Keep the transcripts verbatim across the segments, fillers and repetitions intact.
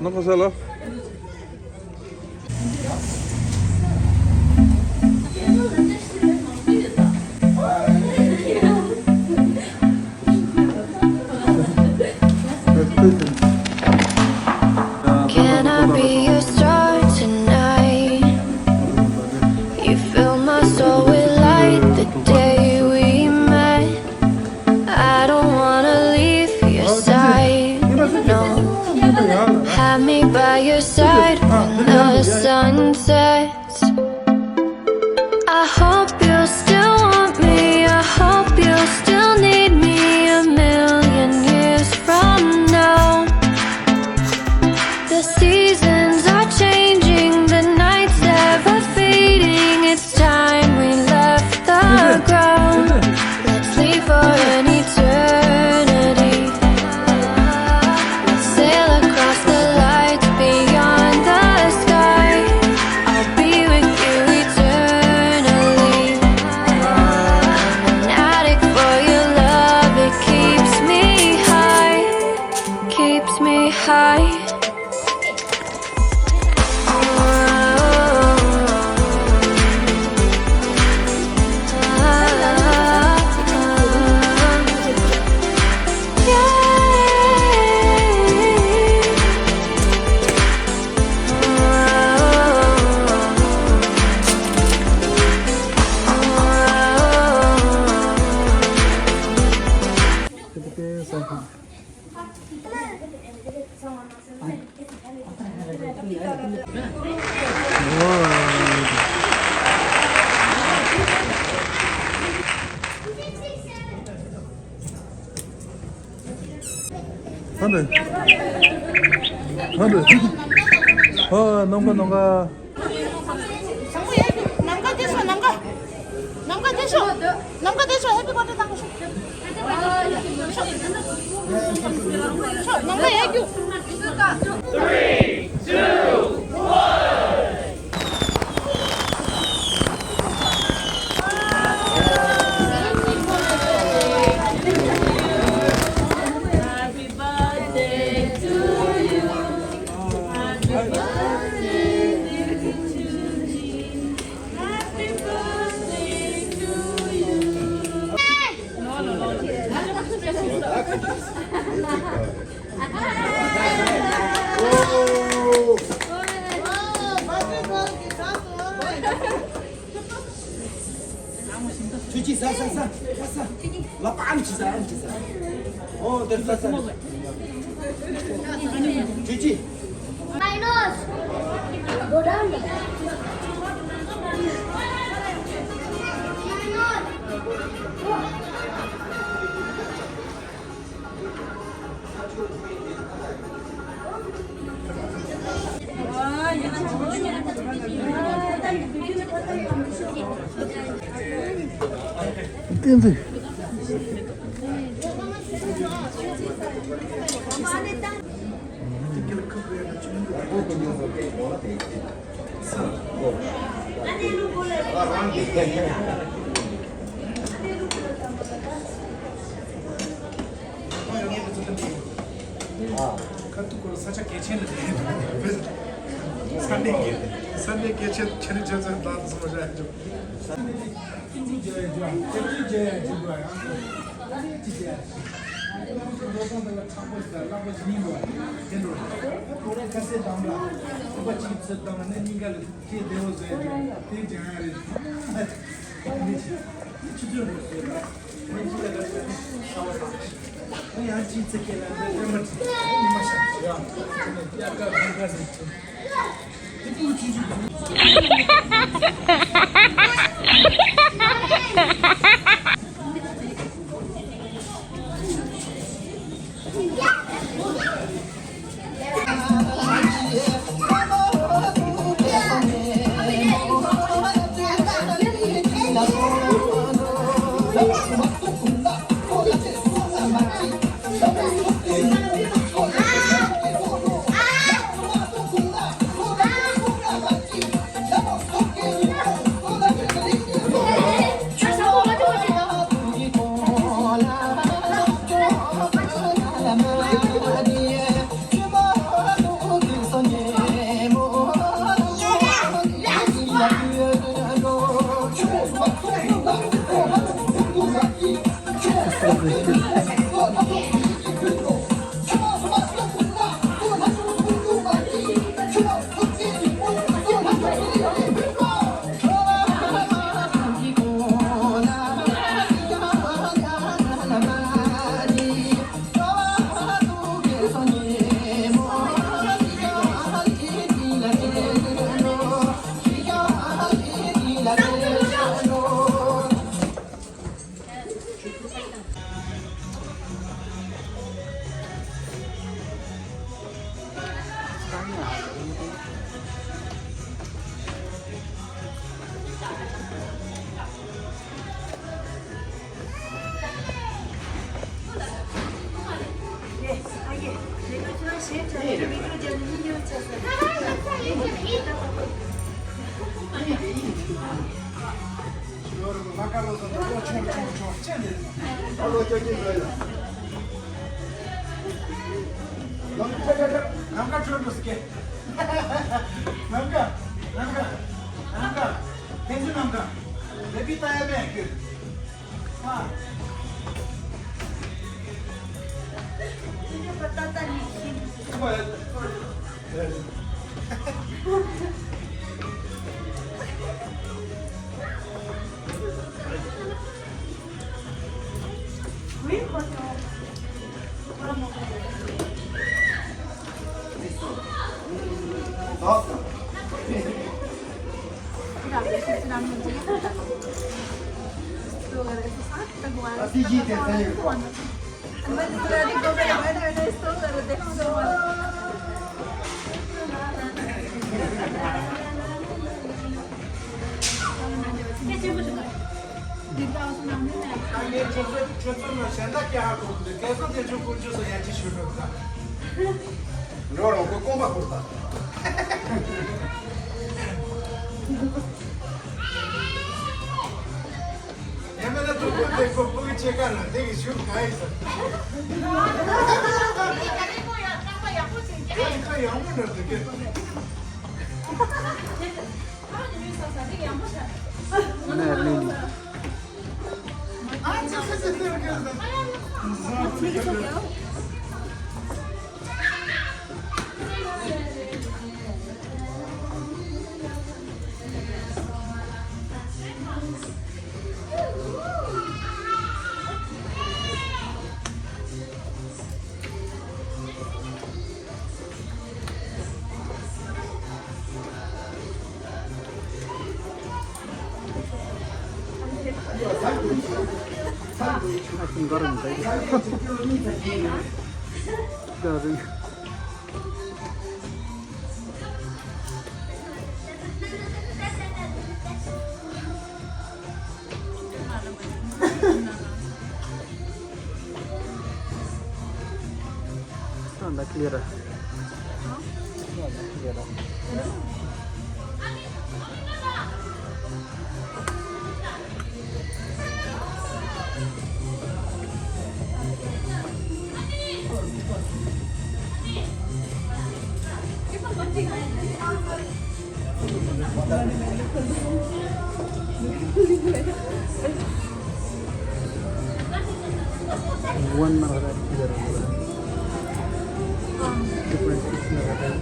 ནང་ཁ་ས་ལ། Can I be your star tonight? You fill my soul with light the day we met. I don't wanna leave your side, no. Have me by your side when the sun sets. I hope you still want me. I hope you still need me a million years from now. The seasons are changing, the nights ever fading. It's time we left the ground. Let's leave for an eternity. Sail across the light beyond the sky. I'll be with you eternally. An addict for your love, it keeps me high, keeps me high. ཧ་ལས། ཧ་ལས། ཧ། ནམ་མཁའ་ནམ་མཁའ། ནམ་མཁའ་དེ་ཤོག་ནམ་མཁའ། ནམ་མཁའ་དེ་ཤོག་ནམ་མཁའ་དེ་ཤོག་ཧེ་པི་བར་ཐི་ཌེ་བཏང་ཤོག་ཤོག་ནམ་མཁའ་ཡར་རྒྱུག་ཁྱོད་ཀྱིས་ཟ་ཟ་ཟ་ཟ་ཟ། ལ་པ་ཨམ་ཆི་ཟ་ཨམ་ཆི་ཟ། ཨོ་དེར་ཟ་ཟ། ཁྱོད་ཀྱིས། My nose. Go down. My nose. ཁ་ཐུག་སྐོར་ས་ཆ་གལ་ཆེན་ལ་བསྡད། ས་གནས་ཀྱི་ས་གནས་གལ་ཆེན་ཁྱེད་རང་ཚོས་ད་ཚོ་བཞག་འཇོག་ཁྱེད་ཚོ་རྒྱལ་ཡ་འཇོག་ཁྱེད་ཚོ་རྒྱལ་ཡ་འཇོག་པ་ཡང་ས་གནས་ཀྱི་རྒྱལ་ཡ་ཁྱེད་ཚོ་འགྲོ་སོང་དང་མཁྲེགས་པོ་ཞིག་དང་རླབས་པོ་ཞིག་ཡིན་པ་དེ་འགྲོ་ཁོ་རེ་ཁ་ཟས་དང་ལ་ཁོ་པ་ཆིབས་ཚོད་དང་ནི་སྙིང་ག་ལ་ཁྱེད་བདེ་བོ་བཟོ་ཡ་འཇོག་དེ་རྒྱལ་ཡ་རེད། ལམ་ཁ་ཁྲོད་དུ་སྐྱེ། ལམ་ཁ། ལམ་ཁ། ལམ་ཁ། ཕན་ཚུན་ལམ་ཁ། ལེ་པི་ཏ་ཡ་མེ་ཁྱོད། ཨ། ཁྱེད་ཚོ་ཁྱེད་ཚོ་ལ་གཞན་དག་སྐྱེ་ཧ་གོ་འདུག་སྐལ་བཟང་དེ་ཚོ་དཀོན་མཆོག་སོགས་ཡར་རྒྱས་ཞུ་རོགས་གནང་། འགྲོ་རོགས་ཁོས་རྐང་པ་ཁུར་ད། ཡང་མིན་ན་ཐུག་པོ་དེ་ཁོ་ཕྲུ་གུ་ཆེ་ཁ་ལ་དེ་གི་ཞུ་ག་ཡིན་ཟེར། དེ་ཁོ་ཡག་མོ་འདྲ་འདུག་གི། ནས་ལིན། ད་ལྟ་ཀླི་ར། ད་ལྟ་ཀླི་ར། One Maharaj is around. Two point six Maharaj.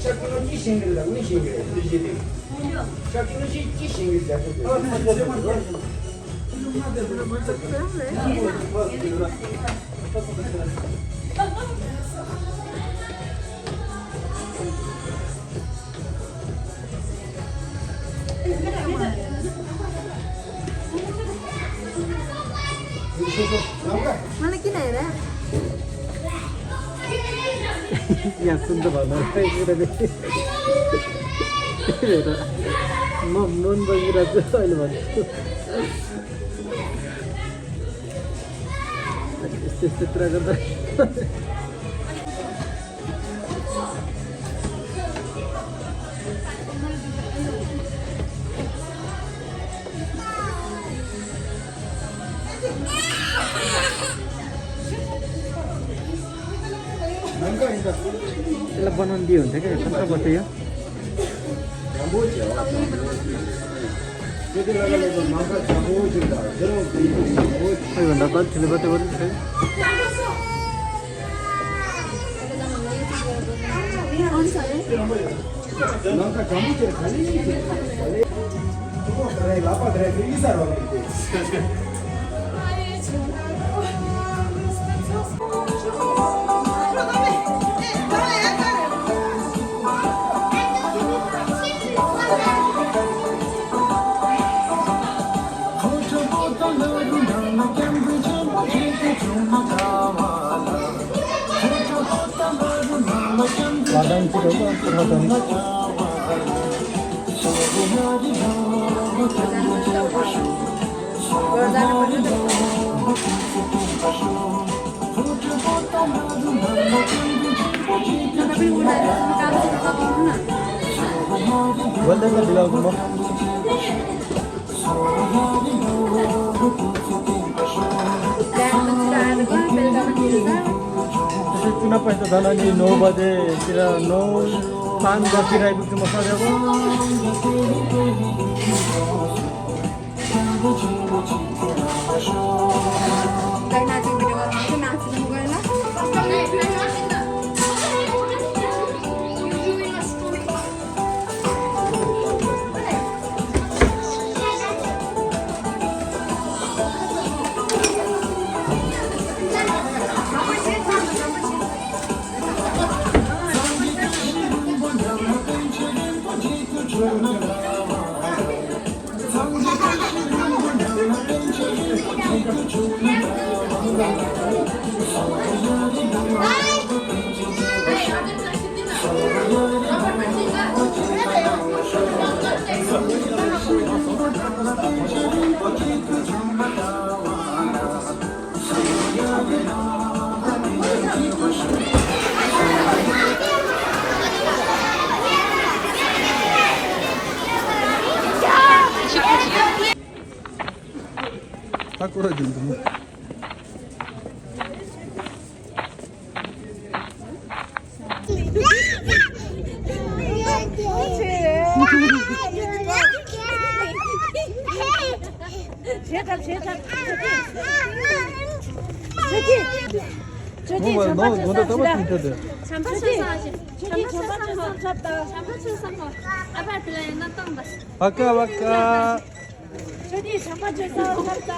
ང་ལ་སྐྱིད་ནས་རེད། ཡ་སུན་དུ་བ་ན་ཧེ་རེད་རེད། མ་མོན་པ་ཡི་ར་ཙི་ཧ་ལི་བ་ནི། སི་སི་ཏྲ་ག་ད། ལ་པ་ནང་འདི་ཡོད་དེ་ག་ཁམས་ས་པ་དེ་ཡོད། ཨ་ཡོད་ན་ད་དེ་ལས་པ་དེ་བར་དེ། ད་ཀོ་ར་རྒྱུན་དུ་མོ། བྱེད་ཐབས་བྱེད་ཐབས། ཁྱོད་ཀྱིས་ཁྱོད་ཀྱིས་ཁྱོད་ཀྱིས་བྱམས་པ་ཆོས་བཟང་ཞིག་བྱམས་པ་ཆོས་བཟང་ཞིག་ཁྱོད་ཀྱིས་བྱམས་པ་ཆོས་བཟང་ཁོ་ཨ་ཕ་དེ་ལ་ཡིན་ན་གཏོང་དང་། བ་ཀ་བ་ཀ། ཁྱོད་ཀྱིས་བྱམས་པ་ཆོས་བཟང་ཁོ་ད།